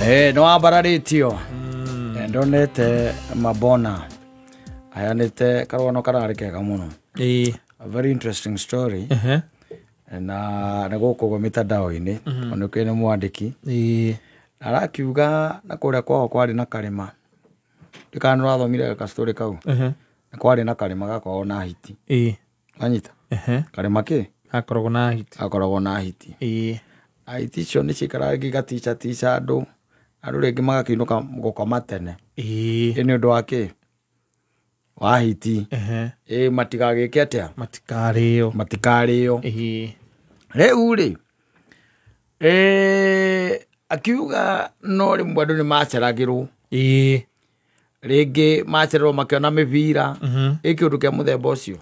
Nĩ wambararĩtio. Ndonete Mabona aheanĩte karũgano kararĩ kega mũno. A very interesting story. Na nĩ gũkũ ũguo mĩtandao-inĩ, tondũ nĩ nĩ mwandĩki. Arakiuga na kũrĩa kwao kwarĩ na karĩma. Ndikana nĩ ũrathomire gastorĩ kau. Nĩ kwarĩ na karĩma gakoragwo na hiti. Wanyita? Karĩma kĩ? Gakoragwo na hiti. Gakoragwo na hiti. Na hiti icio nĩ ciikaraga igaticatica andũ. Andũ rĩngĩ magakĩinũka gũkoma tene. Ĩ nĩ ũndũ wa kĩ? Wa hiti. Ĩ matigagĩke atĩa? Matikarĩo. Matikarĩo. Rĩu rĩ, akiuga no rĩmwe andũ nĩ maceragĩrwo. Rĩngĩ macererwo makĩona mĩbira. Ĩ kĩũndũ kĩa mũthemba ũcio.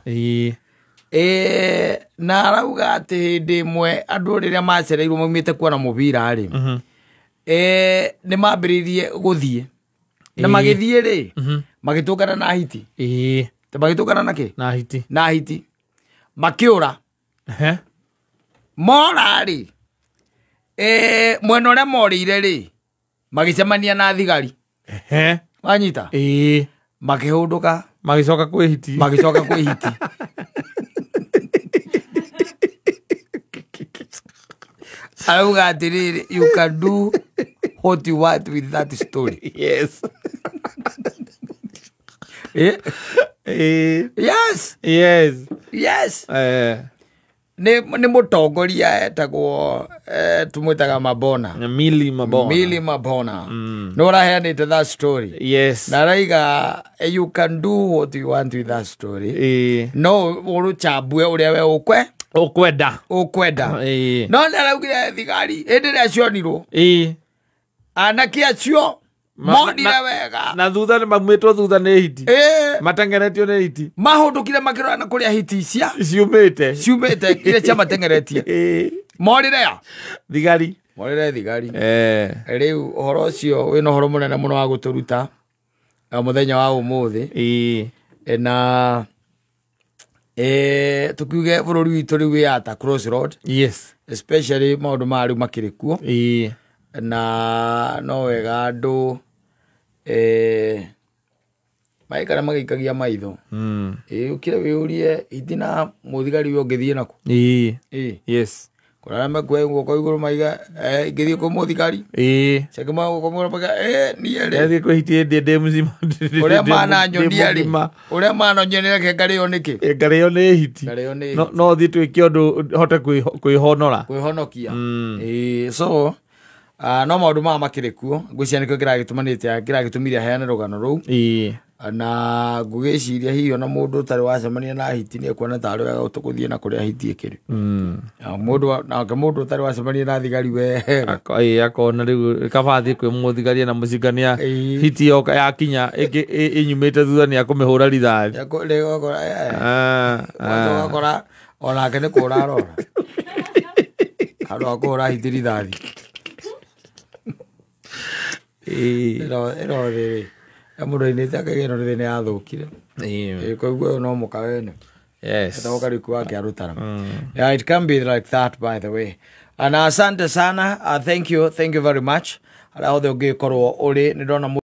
Na arauga atĩ hĩndĩ ĩmwe andũ rĩrĩa macereirwo maumĩte kuona mũbira rĩ, nĩ mambĩrĩirie gũthiĩ. Na magĩthiĩ rĩ, magĩtũngana na hiti. Magĩtũngana na kĩ? Na hiti. Na hiti. Makĩũra. Mora rĩ, mwena ũrĩa morĩire rĩ, magĩcemania na thigari. Wanyita? Makĩhũndũka. Magĩcoka kwĩ hiti. Magĩcoka kwĩ hiti. Arauga atĩrĩrĩ, you can do what you want with that story. Yes. Yes. Yes. Yes. Nĩ mũtongoria etagwo, tũmwĩtaga Mabona. Millie Mabona. Millie Mabona. Nĩ ũraheanĩte that story. Yes. Na araiga, you can do what you want with that story. No ũrũchambue ũrĩa we ũkwenda. Ũkwenda. No nĩ araugire thigari hĩndĩ ĩrĩa cionirwo. Anake acio monire wega. Na thutha nĩ maumĩtwo thutha nĩ hiti. Matengeretio nĩ hiti. Mahũndũkire makĩrora na kũrĩa hiti icia ciumĩte. Ciumĩte iria ciamatengeretie. Morire ya? Thigari. Morire thigari. Rĩu ũhoro ũcio wĩna ũhoro mũnene mũno wa gũtũruta mũthenya wa ũmũthĩ. Na tukiuge bũrũri witũ rĩu wĩ at a crossroad. Yes. Especially maũndũ maya rĩu makĩrĩ kuo. Na no wega andũ, maikara magĩikagia maitho. Ũkire wĩyũrie hiti na mũthigari ũyũ ũngĩthiĩ naku. Yes. Kũrĩa arĩa mekuoya guoko igũrũ maiga, ingĩthiĩ kwĩ mũthigari. Ceke moe guoko igũrũ maiga, niĩ rĩ. Ndathiĩ kwĩ hiti ĩndĩ ndĩ mũcima, Ũrĩa mananyonia ndĩ rĩ. mũgima. Ũrĩa mananyonia nĩ reke ngarĩo nĩkĩ? Ngarĩo nĩ hiti. Ngarĩo nĩ hiti. No thiĩ twĩke ũndũ hote kwĩhonora. Kwĩhonokia. So, no maũndũ maya makĩrĩ kuo. Ngwĩciria nĩkĩo kĩragĩtũmanĩte, kĩragĩtũmire aheane rũgano rũu. Na ngũgĩciria hihi ona mũndũ ũtarĩ wacemania na hiti nĩ ekuona tarĩ wega gũthiĩ na kũrĩa hiti ĩkĩrĩ. Na nake mũndũ ũtarĩ wacemania na thigari wega. Akona rĩu kaba athiĩ kwĩ mũthigari na mũcingania hiti yoka yakinya, ĩnyumĩte thutha nĩ akũmĩhũra rithathi. Rĩu ũgakora, Ũgakora onake nĩ kũra arora. Handũ ha kũhũra hiti rithathi. Ĩno rĩrĩ. Mũndũ ainĩte akauga ĩno nĩ thĩna yathũkire. Koguo ũyũ no mũka wene. Yes. Etagwo Kariuki wa Kĩarũtara. Yeah, it can be like that, by the way. Na asante sana. Thank you, thank you very much. Arĩa othe ũngĩkorwo ũrĩ, nĩ ndona